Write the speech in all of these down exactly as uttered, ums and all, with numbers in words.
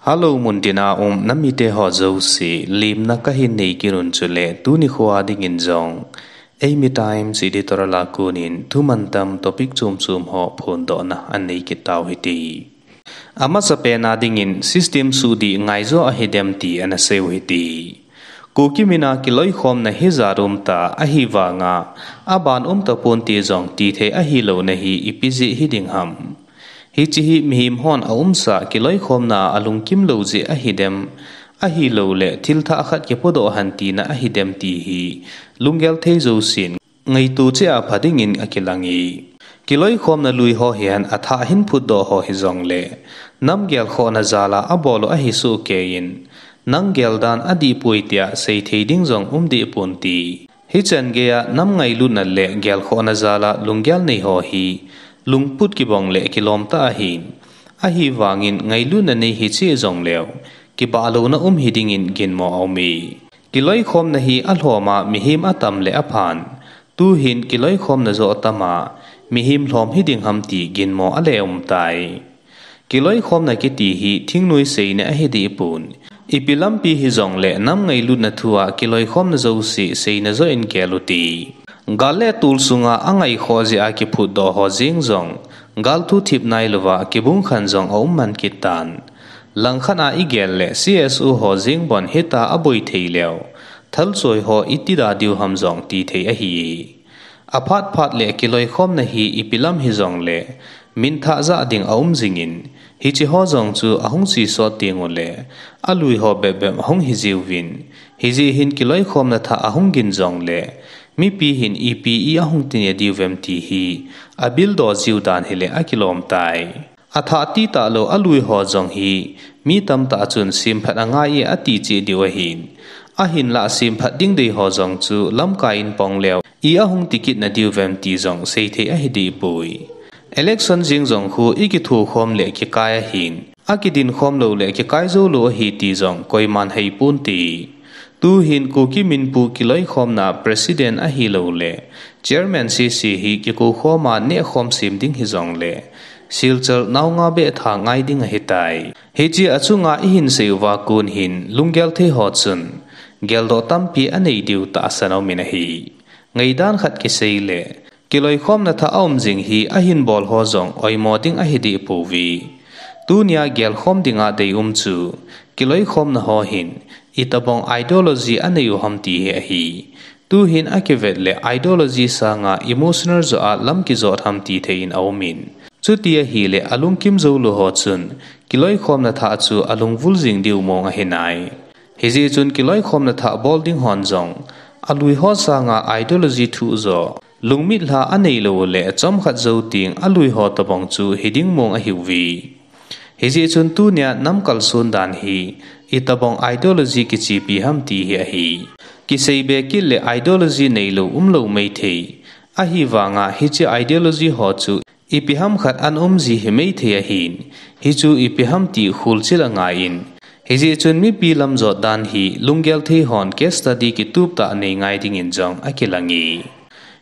Hello, muntina um namite ho jouse, lemna kahin nei kit un chule tuni khoa dingin jong Eimi Times editorial a konin thumantam topic chom chom ho phondohna anei kit tau hite. Amasapen a dingin system sudih ngaijo ahidem ti ana seiu hite. Kuki mina kiloikhomna hijat umta ahivanga, aban umta ponte jong tithei ahilouna hi ipi jeh hiding ham. Hiche hi mihem hon aumsa kiloikhomna alungkim lou jeh ahidem, ahilouleh thil thah khat kipodoh hen tina ahidem ti hi lunggel thei jousen ngaito cheh a pha dingin akilange. Kiloikhomna lui ho hihen athah hin phutdoh ho hijongle, nam gelkhohna jal a abol u ahi sohkeiyin, nang geldan adihpoi tia seithei ding jong umdeh ponte. Hichan geiya nam ngailutna le gelkhohna jal a lunggel nei ho hi lungput kibang le kilom tah ahin, ahivangin ngailutna nei hicheh jongleu, kibahlouna um hidingin ginmo aume. Kiloikhomna hi alhom a mihem atam le aphan, tuhin kiloikhomna joh atama, mihem lhom hiding ham ti ginmo ale umtai. Kiloikhomna kiti hi thingnoi seina ahideh pon, ipi lampi hijongle nam ngailutna thua kiloikhomna jouse seina joh in gel ute. Gal le tol sunga angaikhoh jeh a kiphutdoh ho jeng jong, gal thu thip nailouva kibungkhen jong aum man kit tan. Langkhat a igel le C S O ho jeng bon hita aboi theileu, thalchoi ho iti da diu ham jong tithei ahi. Aphat phat le kiloikhomna hi ipi lam hijongle, minthah jah ding aum jingin, hiche ho jong chu ahung chesot tengule, alui ho bep bep ahung hijiuvin, hijeh hin kiloikhomna thah ahung gin jongle, mipi hin ipi ahung tina diuvem ti hi, abildoh jiu dan hile akilom tai. Athah titah lou alui ho jong hi, mi tamtah chun semphat angai e ati cheh diu ahin, ahinlah semphat ding dei ho jong chu lamkai in pang leu, i ahung tikit na diuvem ti jong seithei ahideh poi. Election jeng jong khu ikithokhom le kikai ahin, akidinkhom lou le kikai jou lou ahi ti jong koiman hei ponte. Tuhin Kuki minpu kiloikhomna president ahiloule chairman sese hi kikoukhom a nehkhom sem ding hijongle, Silchar naonga beh tha ngai ding ahitai. Hiche achunga ihin sei uva kon hin lunggel thei ho chun geldoh tampi anei diu tahsan aumin ahi. Ngaidan khat kisei le, kiloikhomna thah aum jing hi ahin bol ho jong oimo ding ahideh pouve. Tunia gelkhom dinga deium chu, kiloikhomna ho hin itobang ideology anei u ham ti hi ahi. Tuhin akivet le ideology sanga emotional joh a lam kijot ham tithei in aumin, chuti ahile alungkim jou lou ho chun kiloikhomna thah chu alungvul jing diu mong ahinai. Hijeh chun kiloikhomna thah bol ding hon jong, alui ho sanga ideology thuh joh, lungmitlha anei lou le chomkhat jou teng alui ho tobang chu hiding mong ahiuve. Hijeh chun tunia nam kalson dan hi itobang ideology kichepi ham ti hi ahi. Kiseibe kit le ideology neilou umlou maithei. Ahivanga hiche ideology ho chu ipi ham khat ana um ji hi maithei ahin, hichu ipi ham ti kholchil angaiyin. Hijeh chun mipi lamjot dan hi lunggel thei hon case study kitup tah nei ngai dingin jong akilange.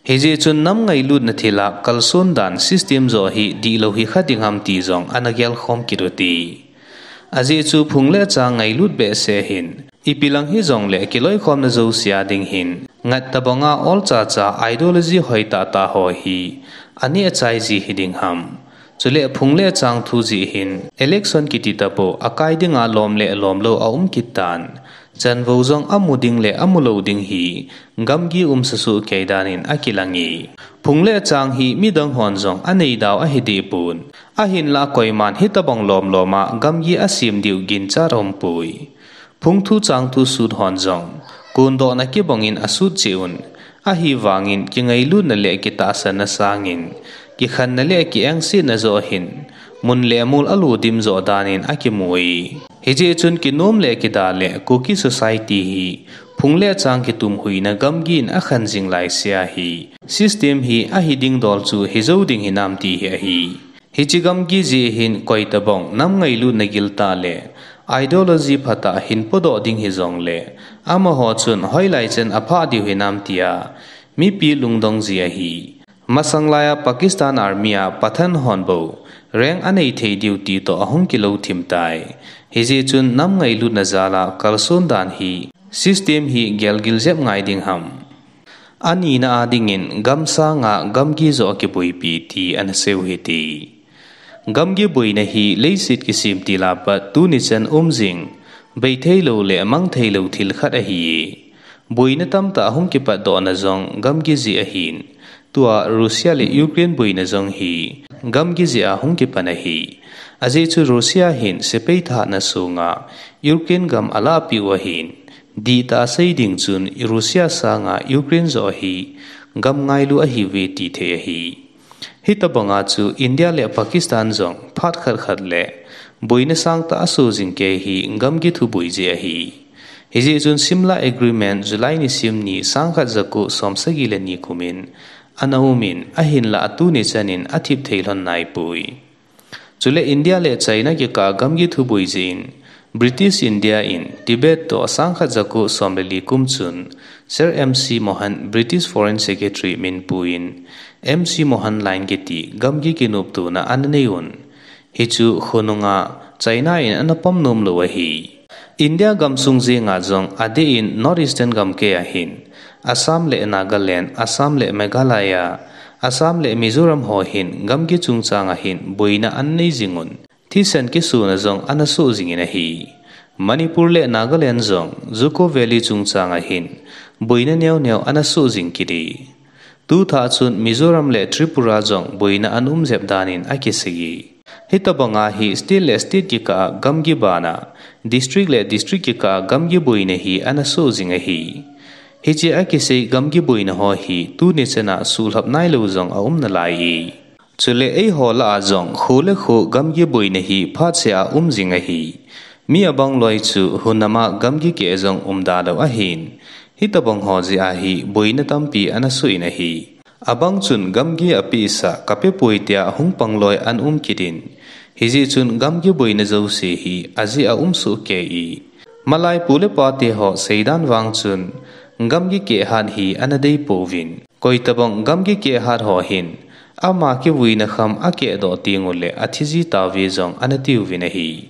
Hijeh chun nam ngailutna thila kalson dan system joh hi dihlou hi kha ding ham ti jong ana gelkhom kit ute. Ajeh chu phung le chang ngailut behseh hin, ipi lang hijongle kiloikhomna jouse a ding hin, ngat tobanga olchacha ideology hoitahtah ho hi aneh achai ji hiding ham. Chule phung le chang thu jeh hin election kiti tapou akai dinga lom le lomlou aum kit tan. Chanvou jong amu ding le amu lou ding hi gamgi umsa sohkei danin akilange. Phung le chang hi midang hon jong anei dau ahideh pon, ahinlah koiman hitobang lomlom a gamgi asem diu ginchat aumpoi. Phung thu chang thu sut hon jong kondohna kibangin asut cheh un, ahivangin kingailutna le kitahsanna sangin kikhenna le kiengsetna joh hin mun le mol alo dim joh danin akimui. Hijeh chun kinom le kida le Kuki society hi phung le chang kitumhuina gamgi in akhen jing laisea hi system hi ahiding dol chu hijou ding hinam ti hi ahi. Hiche gamgi jeh hin koitobang nam ngailutna giltah le ideology phatah hin podoh ding hijongle, amaho chun hoilai chan aphah diu hinam tia mipi lungdong ji ahi. Masang laiya Pakistan Army a Pathan hon bou rank anei thei diu ti toh ahung kilou thim tai. Hijeh chun nam ngailutna jal a kalson dan hi system hi gelgil jep ngai ding ham. Anina a dingin gam sanga gamgi joh akiboipi ti ana sei u hite. Gamgi boina hi leiset kisem til a pat tuni chan um jing, bei theilou le mang theilou thil khat ahi. Boina tamtah ahung kipatdohna jong gamgi jeh ahin. Tua Russia le Ukraine boina jong hi gamgi jeh a hung kipan ahi. Ajeh chu Russia hin sepai thahatna sunga Ukraine gam alahpeh u ahin. Dihtah a sei ding chun Russia sanga Ukraine joh hi gam ngailu ahiuve ti thei ahi. Hitobanga chu India le Pakistan jong phat khat khat le boina sangtah asoh jing kei hi gamgi thuboi jeh ahi. Hijeh chun Simla Agreement July nisim ni sangkhat jako somsagi le ni kumin ana umin, ahinlah tuni chanin athip thei lhon naipoi. Chule India le China kikah gamgi thuboi jeh in British India in Tibet toh sangkhat jako som le li kum chun Sir M C Mohan, British Foreign Secretary, min puiyin M C Mohan Line kiti gamgi kinoptona ana nei un. Hichu khonunga China in ana pom nomlou ahi. India gamsung jenga jong adeh in North Eastern gamkai a hin Assam le Nagaland, Assam le Meghalaya, Assam le Mizoram ho hin gamgi chungchang a hin boina ana nei jing un. Thisan kisona jong ana soh jingin ahi. Manipur le Nagaland jong Juko Valley chungchang a hin boina neo neo ana soh jing kit e. Tuthah chun Mizoram le Tripura jong boina ana um jep danin akisei e. Hitobanga hi state le state kikah a gamgi bana, district le district kikah a gamgi boina hi ana soh jing ahi. Hiche akisei gamgi boina ho hi tuni chana suhlhap nailou jong aum nalai e. Chule eiho lah a jong kho le kho gamgi boina hi phatseh a um jing ahi. Mi abang loi chu hunam a gamgi keh jong umda lou ahin. Hitobang ho jeh a hi boina tampi ana soh in ahi. Abang chun gamgi apehsah kapepoi tia hung pang loi ana um kit in. Hijeh chun gamgi boina jouse hi ajeh a um soh kei e. Malai pu le pate ho seidan vang chun gamgi keh hat hi ana deipouvin. Koitobang gamgi keh hat ho hin ama kivuina kham akehdoh tengule athiji tauve jong ana tiuvin ahi.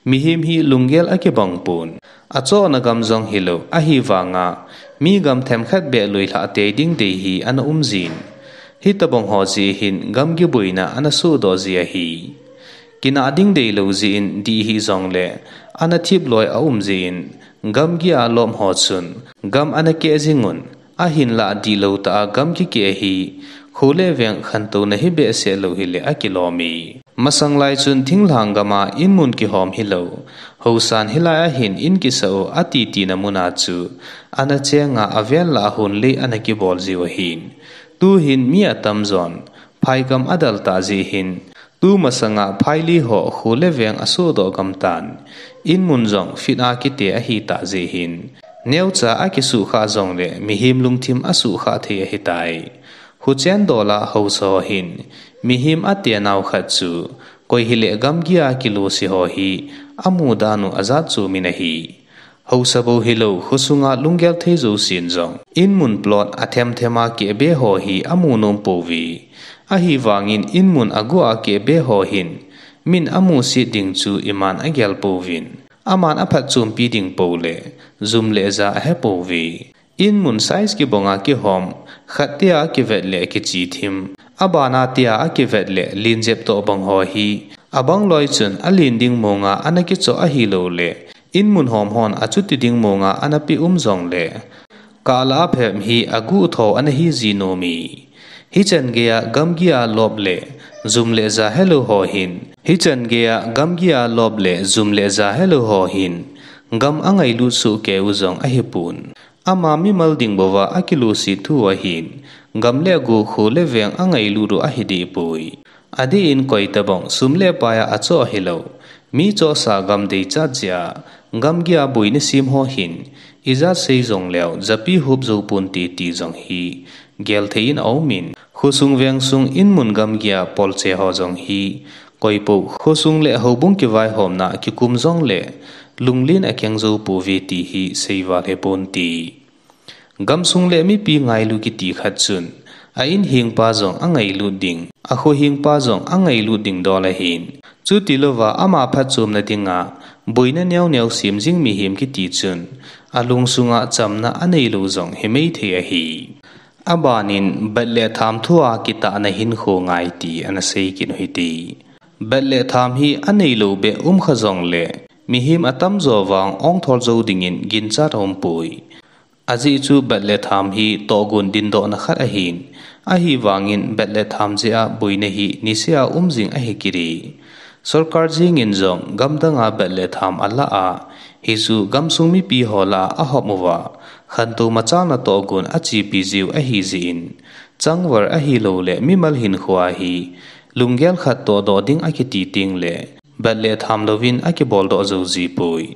Mihem hi lunggel akibang pon. Achohna gam jong hilou ahivanga mi gam themkhat beh luilhah tei ding dei hi ana um jin. Hitobang ho jeh hin gamgi boina ana sohdoh ji ahi. Kinah ding deilou jeh in dih hih jongle ana thip loi aum jeh in gamgi a lop ho chun gam ana keh jing un. Ahinlah dihlou tah a gamgi keh hi kho le veng khantouna hi behseh lou hile akilom e. Masang lai chun thinglhang gam a inmun kihom hilou, haosan hilai a hin in kisah u ati tina mun a chu ana cheng a, avel lah a hon lei ana kibol jiu ahin. Tuhin mi atamjon phaigam adal tah jeh hin, tumasang a phailei ho kho le veng asohdoh gam tan, inmun jong fit a kite ahitah jeh hin, neocha akisuhkhah jongle mihem lungthim asuhkhah thei ahitai. Khuchen dol a haosa ho hin mihem ate nau khat chu koi hile gamgi a kilose ho hi amu dan u ajat chomin ahi. Haosa bou hilou khosunga lunggel thei jousen jong inmun plot athemthem a kehbe ho hi amu nompouve. Ahivangin inmun aguh a kehbe ho hin min amusit ding chu iman agel pouvin, aman aphatchompi ding poule jum le ja ahepouve. Inmun size kibang a kihom, khat tia akivet le kichithim, abana tia akivet le lenjep toh bang ho hi abang loi chun alen ding monga ana kichoh ahiloule inmun hom hon achuti ding monga ana peh um jongle, kah lah a phem hi aguh tho ana hiji nom e. Hichan geiya gamgi a lop le jum le ja helou ho hin, hichan geiya gamgi a lop le jum le ja helou ho hin gam angailut soh keiu jong ahipon. Ama mimal ding bouva akiluset thu ahin, gam le go kho le veng angailut u ahidehpoi. Adeh in koitobang sum le pai a achoh hilou, mi chohsa gam deichat jeh a gamgi a boina sem ho hin ijat sei jongleu japi hop jou ponte ti jong hi gelthei in aumin, khosung vengsung inmun gamgi a polche ho jong hi koipou khosung le houbung kivaihomna kikum jongle lunglen akeng jou pouve ti hi seival hiponte. Gamsung le mipi ngailu kiti khat chun a inhengpa jong angailut ding, Akhohingpa jong angailut ding dol ahin. Chutilouva ama phatchomna dinga boina neo neo sem jing mihem kiti chun, alungsunga chamna aneilou jong himai thei ahi. Abanin bat le tham thua kitahna hinkho ngai ti ana sei kit u hite. Bat le tham hi aneilou beh umkha jongle, mihem atamjo vang ongthol jou dingin ginchat aumpoi. Ajeh chu bat le tham hi tohgon dindohna khat ahin. Ahivangin bat le tham jeh a boina hi nisea um jing ahi kit e. Sorkar jengin jong gamdanga bat le tham alah a, hichu gamsung mipi ho lah a ahop uva, khantou machalna tohgon achepi jiu ahi jeh in, changvar ahilouleh mimal hinkhoa hi lunggel khat tohdoh ding akiti tengle, bat le tham louvin akiboldoh jou jipoi.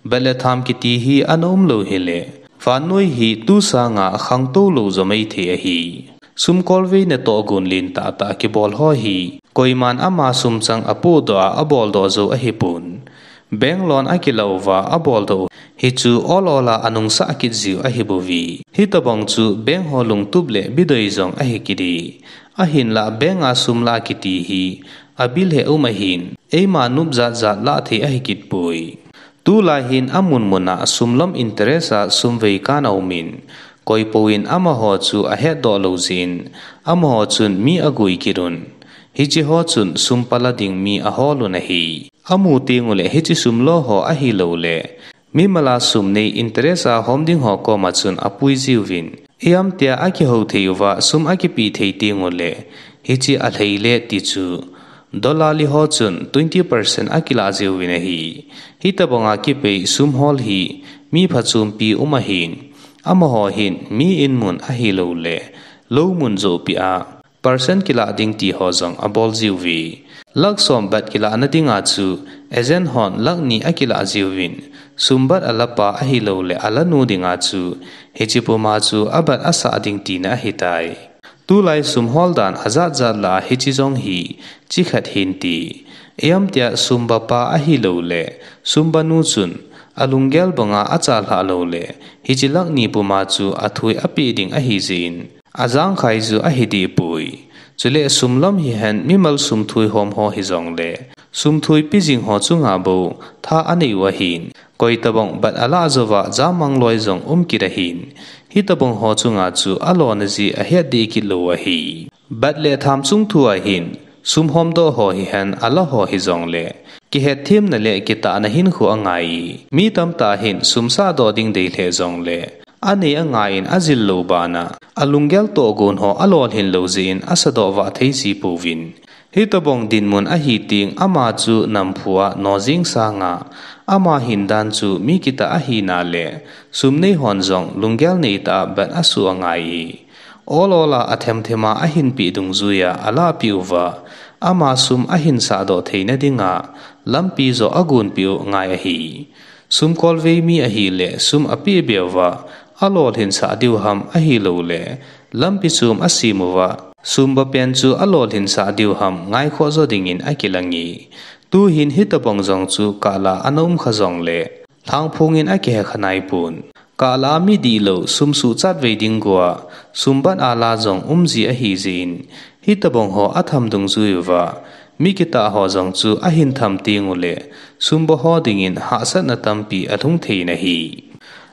Bat le tham kiti hi ana umlou hile, vannoi hi tu sanga khangtou lou jo maithei ahi. Sum kolveina tohgon lentah tah kibol ho hi, koiman ama sumchang apohdoh a aboldoh jou ahipon. Bank loan akilah uva aboldoh u hichu ol ol a anungsah kit jiu ahibouve. Hitobang chu bank ho lungtup le bidoi jong ahi kit e. Ahinlah bank a sum lah kiti hi abil heh um ahin, eima nop jat jat lah thei ahi kitpoi. Tulai hin amun muna sum lom interest a sum vei kan aumin, koipouvin amaho chu ahetdoh lou jeh in, amaho chun mi agui kit un. Hiche ho chun sum pala ding mi ahol un ahi. Amu tenguleh hiche sum lo ho ahilouleh, mimala sum nei interest a hom ding ho koma chun apui jiuvin. Ijemtia akihou thei uva sum akipeh thei tenguleh, hiche alheile ti chu dollar li ho chun twenty percent akilah jiuvin ahi. Hitobanga kipei sum hol hi mi phachompi um ahin. Amaho hin mi in mun ahilouleh, lou mun joh peh a percent kilah ding ti ho jong abol jiuve. Lakh som bat kilahna dinga chu agent hon lakh ni akilah jiuvin, sum bat alapa ahilouleh alanu dinga chu hiche puma chu abat asah ding tina ahitai. Tulai sum hol dan ajat jat lah a hiche jong hi chikhat hinte. Ijemtia sum bapa ahilouleh, sum banu chun alunggel banga achalhah louleh, hiche lakh ni puma chu athoi apeh ding ahi jeh in, ajangkhai ju ahi dehpoi. Chule sum lom hihen mimal sum thoi hom ho hijongle, sum thoi pe jing ho chunga bou tha anei u ahin. Koitobang bat alah jouva jammang loi jong um kit ahin. Hitobang ho chunga chu alona jeh ahet deh kit lou u ahi. Bat le tham chung thu ahin, sum homdoh ho hihen alah ho hijongle, kihetthemna le kitahna hinkho angai e. Mi tamtah hin sum sahdoh ding dei lheh jongle, anei angaiyin ajil lou bana, alunggel tohgon ho alolhin lou jeh in asadoh vah thei jipouvin. Hitobang dinmun ahi teng ama chu namphu a nojing sanga, ama hindan chu mi kitah ahina le, sum nei hon jong lunggel neitah a bat asuh angai e. Ol ol a athemthem a ahinpeh dungjuiya alahpeh uva, ama sum ahin sahdoh theina dinga lampi joh agonpeh u ngai ahi. Sum kolvei mi ahile sum apeh beuva alolhinsah diu ham ahiloule, lampi chom asem uva sum bapen chu alolhinsah diu ham ngaikhoh jo dingin akilange. Tuhin hitobang jong chu kahlah a ana umkha jongle, lhangphongin akihe kha naipon. Kahlah a mi dihlou sum suhchatvei ding gua, sum bat a la jong umji ahijeh in, hitobang ho atham dungjui uva, mi kitah ho jong chu ahin tham tengule, sum ba ho dingin hahsatna tampi alhung thei in ahi.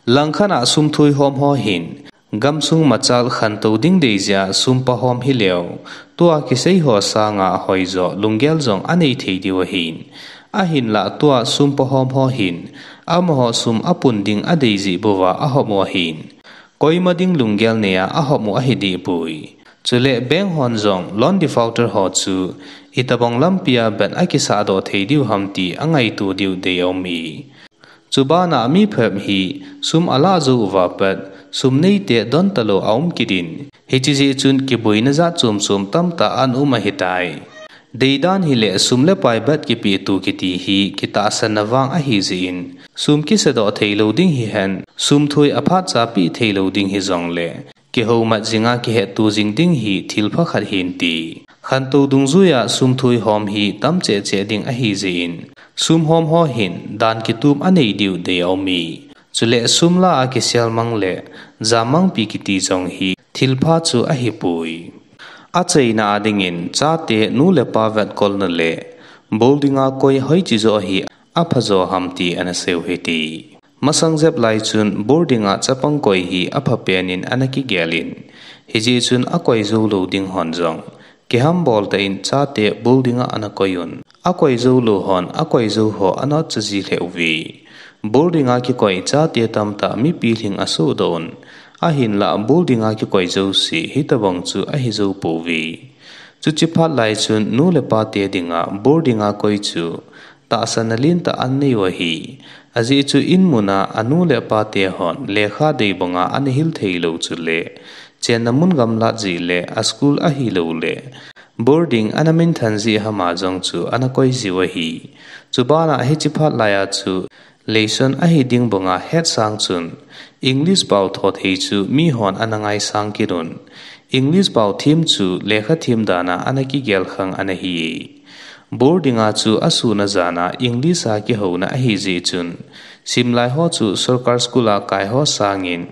Langkhat a sum thoi hom ho hin, gamsung machal khantou ding dei jeh a sum pa hom hileu, tua kisei ho sanga hoijo lunggel jong anei thei diu ahin. Ahinlah tua sum pa hom ho hin, amaho sum apun ding adei jeh bouva ahom u ahin. Koima ding lunggel nei a ahom u ahi dehpoi. Chule bank hon jong loan defaulter ho chu, itobang lampia bat akisahdoh thei diu ham ti angaito diu dei aume. Chubana mi phabep hi sum alah jou uva pat, sum neite don talou aum kit in, hiche jeh chun kiboina jat chom chom tamtah ana um ahitai. Deidan hileh sum le pai bat kipehto kiti hi kitahsanna vang ahijeh in, sum kisadoh theilou ding hihen, sum thoi aphatcha peh theilou ding hijongle, kihoumat jinga kihetto jing ding hi thilpha khat hinte. Khantou dungjuia sum thoi hom hi tam cheh cheh ding ahijeh in, sum hom ho hin dan kitom anei diu dei aume. Chule sum lah a kiselmang le jammangpi kiti jong hi thilpha chu ahipoi. Achaina a dingin chate nu le pa vetkolna le boarding a koi hoiche joh hi aphajo ham ti ana seiu hite. Masang jep lai chun boarding a chapang koi hi aphapen in ana kigel in, hijeh chun akoi jou lou ding hon jong kihambol tah in chate boarding a ana koi un, akoi jou lou hon akoi jou ho ana otcha ji lheh uve. Boarding a kikoi chate tamtah mipi lhing asohdoh un, ahinlah boarding a kikoi jouse hitobang chu ahi jou pouve. Chuche phat lai chun nu le pate dinga boarding a koi chu tahsanna lentah ana neiu ahi. Ajeh chu inmun a anu le apate hon lekha dei banga ana hil theilou chule, chenna mun gamlat jeh le a school ahilouleh boarding ana minthang jeh ham a jong chu ana koi jiu ahi. Chubana hiche phat laiya chu lesson ahi ding banga hetsang chun English pao tho thei chu mihon ana ngaisang kit un, English pao them chu lekha them dana ana kigel khang ana hi. Boarding a chu asun ajan a English a kihouna ahijeh chun, simlai ho chu sorkar school a kai ho sangin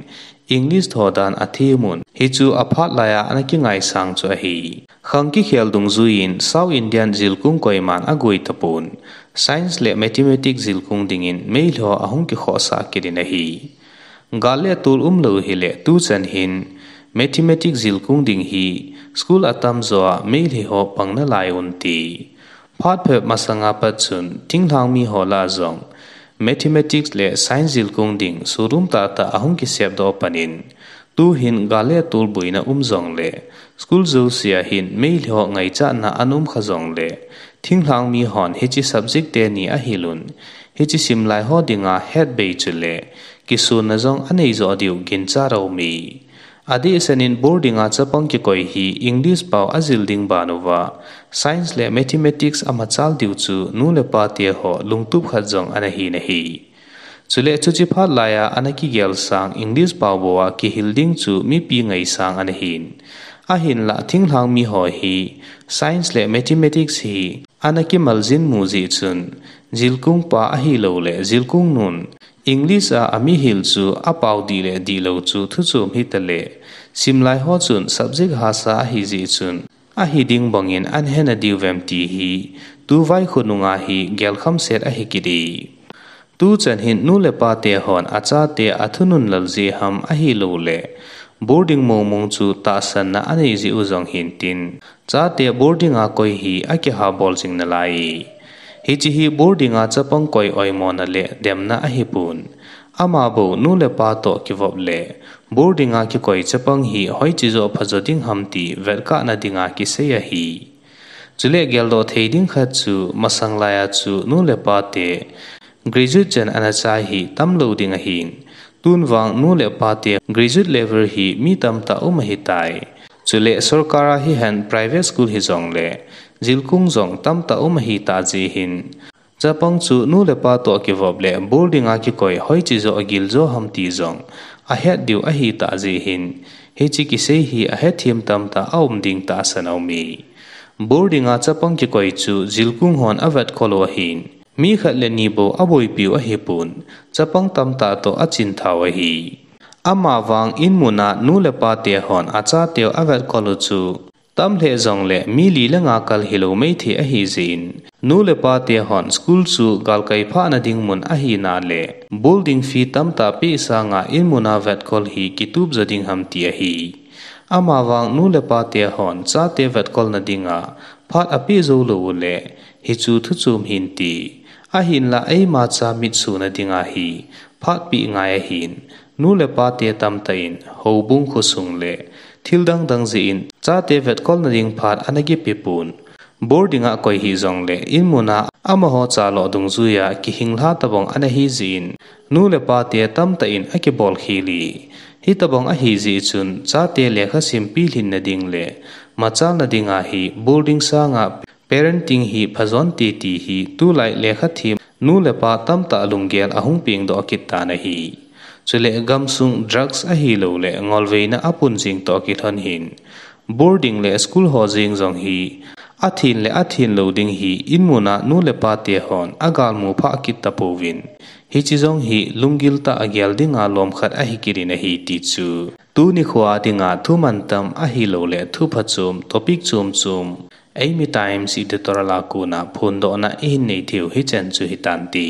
English tho dan athem un, hichu aphat laiya ana kingaisang chu ahi. Khang kikhel dungjuiyin South Indian jilkung koiman agoi tapon, Science le Mathematics jilkung dingin Meitei ho ahung kikhohsah kit in ahi. Gal le tol umlou hile tuchan hin Mathematics jilkung ding hi school atamjo a Meitei ho pang nalai unte. Phat phabep masanga pat chun thinglhang miho lah a jong Mathematics le Science jilkung ding sorum tahtah ahung kisepdoh panin, tuhin gal le tol boina um jongle, school jousea hin Meitei ho ngaichatna ana umkha jongle, thinglhang mihon hiche subject teni ahil un, hiche simlai ho dinga hetbei chule kisonna jong anei joh diu ginchat aume. Adehset in boarding a chapang kikoi hi English pao ajil ding banuva, Science le Mathematics amachal diu chu nu le pate ho lungtup khat jong ana hin ahi. Chule chuche phat laiya ana kigelsang English pao bou a kihil ding chu mipi ngaisang ana hin. Ahinlah thinglhang miho hi Science le Mathematics hi ana kimaljin mu jeh chun, jilkung pa ahilouleh jilkung nun English a amihil chu apao dih le dihlou chu thuchom hitale, simlai ho chun subject hahsa ahijeh chun, ahi ding bangin ana hena diuvem ti hi, tuvai khonunga hi gelkhamset ahi kit e. Tuchan hin nu le pate hon achate athunun lal jeh ham ahilouleh, boarding mongmong chu tahsanna anei jeh u jong hintin, chate boarding a koi hi akihabol jing nalai. Hiche hi boarding a chapang koi oimona le demna ahipon, amabou nu le pa toh kivop le boarding a kikoi chapang hi hoiche joh phajo ding ham ti vetkahna dinga kisei ahi. Chule geldoh thei ding khat chu masang laiya chu nu le pate graduate chan ana chai hi tamlou ding ahin, tunvang nu le pate graduate level hi mi tamtah um ahitai. Chule sorkar a hihen private school hijongle, jilkung jong tamtah um ahitah jeh hin, chapang chu nu le pa toh kivop le boarding a kikoi hoiche joh agil jo ham ti jong ahet diu ahitah jeh hin, hiche kisei hi ahethem tamtah aum ding tahsan aume. Boarding a chapang kikoi chu jilkung hon avetkhol u ahin, mi khat le ni bou aboipiu ahipon, chapang tamtah toh achinthau ahi. Amavang inmun a nu le pate hon achateu avetkhol u chu, tam lheh jongle mi li le nga kal hilou maithei ahijeh in, nu le pate hon school chu galkai phahna ding mun ahina le, boarding fee tamtah peh sanga inmun a vetkhol hi kitup jo ding ham ti ahi. Amavang nu le pate hon chate vetkolna dinga phat apeh jou lou ule, hichu thuchom hinte. Ahinlah eima cha mitsohna dinga hi phat peh ngai ahin, nu le pate tamtah in houbung khosung le thil dangdang jeh in chate vetkolna ding phat ana kipeh pon. Boarding a koi hijongle inmun a amaho chaloh dungjuiya kihinglha tobang ana hijeh in, nu le pate tamtah in akibolkhel e. Hitobang ahijeh chun chate lekha simpi lhinna ding le machalna dinga hi boarding sanga parenting hi phajonte ti hi tulai lekha them nu le pa tamtah lunggel ahung pengdoh kit tan ahi. Chule gamsung drugs ahiloule ngolveina apun jeng toh kilhon hin, boarding le school ho jeng jong hi athen le athen lou ding hi inmun a nu le pate hon agalmu phah kit tapouvin, hiche jong hi lunggil tah a gel dinga lom khat ahi kit in ahi ti chu Tuni khoa dinga thu mantam ahilouleh thu phachom topic chom chom Eimi Times editorial a kona phondohna ihin nei theiu hichan chu hitante.